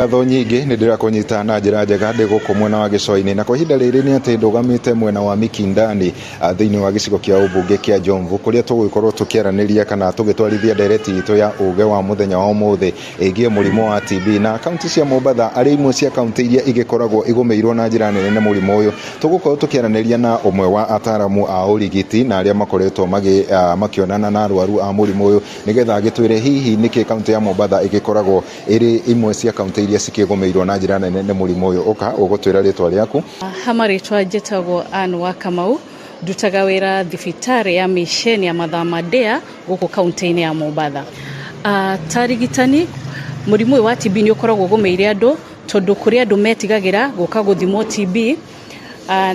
Ngatho nyingĩ nĩ ndĩrakũnyita na njĩra njega ndĩ gũkũ mwena wa gĩcũa-inĩ, na kwa ihinda rĩrĩ nĩ atĩ ndũgamĩte mwena wa Mikindani thĩinĩ wa gĩcigo kĩa ũmbunge kĩa Jomvu, kũrĩa tũgũgĩkorwo tũkĩaranĩria kana tũgĩtwarithia ndereti itũ ya ũge wa mũthenya wa ũmũthĩ ĩgiĩ mũrimũ wa TB. Na kaunti cia Mombatha arĩ imwe cia kaunti iria igĩkoragwo igũmĩirwo na njĩra nene nĩ mũrimũ ũyũ. Tũgũkorwo tũkĩaranĩria na ũmwe wa ataramu a ũrigiti na arĩa makoretwo makĩonana na arwaru a mũrimũ ũyũ, nĩgetha agĩtwĩre hihi nĩkĩ kaunti ya Mombatha ĩgĩkoragwo ĩrĩ imwe cia kaunti iria cikĩgũmĩirwo na njĩra nene nĩ mũrimũ ũyũ. Ũka ũgũtwĩra rĩtwa rĩaku. Ha marĩtwa njĩtagwo Ann wa Kamau, ndutaga wĩra thibitarĩ ya mĩceni ya Mathama Dea gũkũ kaunti-inĩ ya Mombatha. Ta arigitani, mũrimũ ũyũ wa TB nĩ ũkoragwo ũgũmĩire andũ tondũ kũrĩ andũ metigagĩra gũka gũthimwo TB,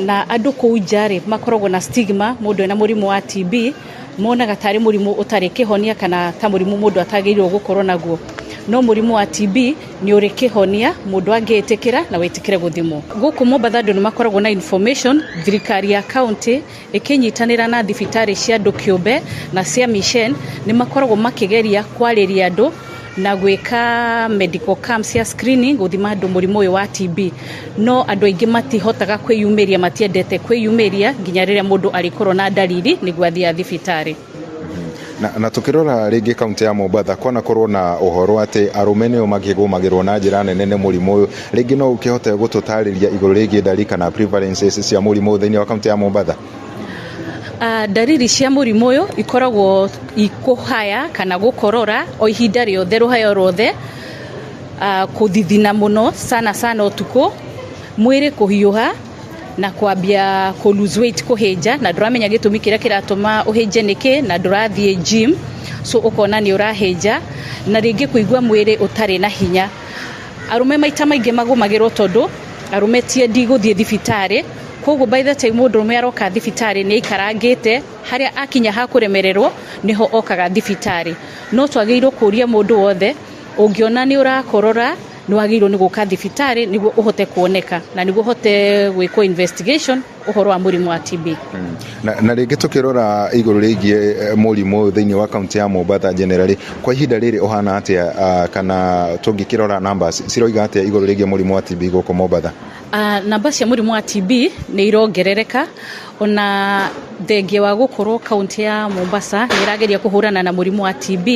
na andũ kũu nja rĩ makoragwo na stigma mũndũ ena mũrimũ wa TB, monaga tarĩ mũrimũ ũtarĩ kĩhonia kana ta mũrimũ mũndũ atagĩrĩirwo gũkorwo naguo. No mũrimũ wa TB nĩ ũrĩ kĩhonia mũndũ angĩĩtĩkĩra na wĩtĩkĩre gũthimwo. Gũkũ Mombatha andũ nĩ makoragwo na information, thirikari ya county ĩkĩnyitanĩra na thibitarĩ cia andũ kĩũmbe na cia mission nĩ makoragwo makĩgeria kwarĩria andũ na gwĩka medical camps cia screening gũthima andũ mũrimũ ũyũ wa TB. No andũ aingĩ matihotaga kwĩyumĩria, matiendete kwĩyumĩria nginya rĩrĩa mũndũ arĩkorwo na ndariri nĩguo athiĩ thibitarĩ. Na tukirora rĩngĩ kaunti ya Mombatha kwanakorwo na ũhoro atĩ arũme nĩo makĩgũmagĩrwo na njĩra nene nĩ mũrimũ ũyũ, rĩngĩ no ũkĩhote gũtũtarĩria igũrũ rĩgiĩ ndari kana prevalences cia mũrimũ ũyũ thĩinĩ wa kaunti ya Mombatha? Ndariri cia mũrimũ ũyũ ikoragwo ikũhaya kana gũkorora o ihinda rĩothe, rũhayo ruothe, kũthithina mũno sana sana ũtukũ, mwĩrĩ kũhiũha na kwambia kũ lose weight, kũhĩnja na ndũramenya gĩtũmi kĩrĩa kĩratũma ũhĩnje nĩkĩ, na ndũrathiĩ gym, so ũkona nĩ ũrahĩnja, na rĩngĩ kũigua mwĩrĩ ũtarĩ na hinya. Arũme maita maingĩ magũmagĩrwo tondũ arũme ti endi gũthiĩ thibitarĩ, koguo by the time mũndũrũme aroka thibitarĩ nĩ aikarangĩte, harĩa akinya ha kũremererwo nĩho okaga thibitarĩ. No twagĩrĩirwo kũria mũndũ wothe ũngĩona nĩ ũrakorora nĩ wagĩrĩirwo nĩ gũka thibitarĩ nĩguo ũhote kuoneka na nĩguo ũhote gwĩkwo investigation ũhoro wa mũrimũ wa TB. Na rĩngĩ tũkĩrora igũrũ rĩgiĩ mũrimũ ũyũ thĩinĩ wa kaunti ya Mombatha generally, kwa ihinda rĩrĩ ũhana atĩa, kana tũngĩkĩrora numbers ciroiga atĩa igũrũ rĩgiĩ mũrimũ wa TB gũkũ Mombatha? Namba cia mũrimũ wa TB nĩ irongerereka, ona thengia wa gũkorwo kaunti ya Mombasa nĩ ĩrageria kũhũrana na mũrimũ wa TB.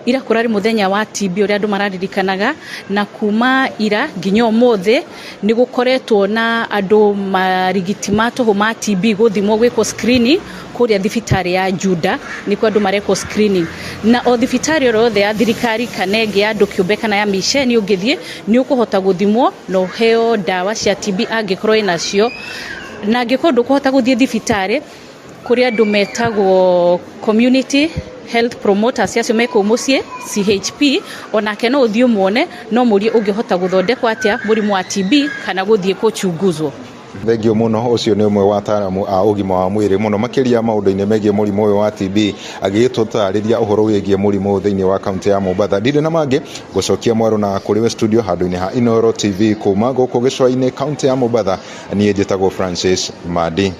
Ira kũrarĩ mũthenya wa TB ũrĩa andũ mararirikanaga, na kuma ira nginya ũmũthĩ nĩ gũkoretwo na andũ marigiti ma tũhũ ma TB gũthimwo gwĩkwo screening kũrĩa thibitarĩ ya Juda, nĩkuo andũ marekwo screening. Na o thibitarĩ oro yothe ya thirikari kana ĩngĩ ya andũ kĩũmbe kana ya miceni ũngĩthiĩ nĩ ũkũhota gũthimwo na ũheo ndawa cia TB angĩkorwo wĩnacio. Na angĩkorwo ndũkũhota gũthiĩ thibitarĩ, kũrĩ andũ metagwo community health promoters, acio me kũu mũciĩ CHP, onake no ũthiĩ ũmuone no mũrie ũngĩhota gũthondekwo atĩa mũrimũ wa TB kana gũthiĩ kũchunguzwo. Thengio mũno. Ũcio nĩ ũmwe wa ataramu a ũgima wa mwĩrĩ mũno makĩria maũndũ-inĩ megiĩ mũrimũ ũyũ wa TB, agĩgĩtũtarĩria ũhoro wĩgiĩ mũrimũ ũyũ thĩinĩ wa kaunti ya Mombatha. Ndirĩ na mangĩ, gũcokia mwaro na kũrĩ we studio handũ-inĩ ha Inooro TV kuma gũkũ gĩcũa-inĩ kaunti ya Mombatha. Niĩ njĩtagwo Francis Mandi.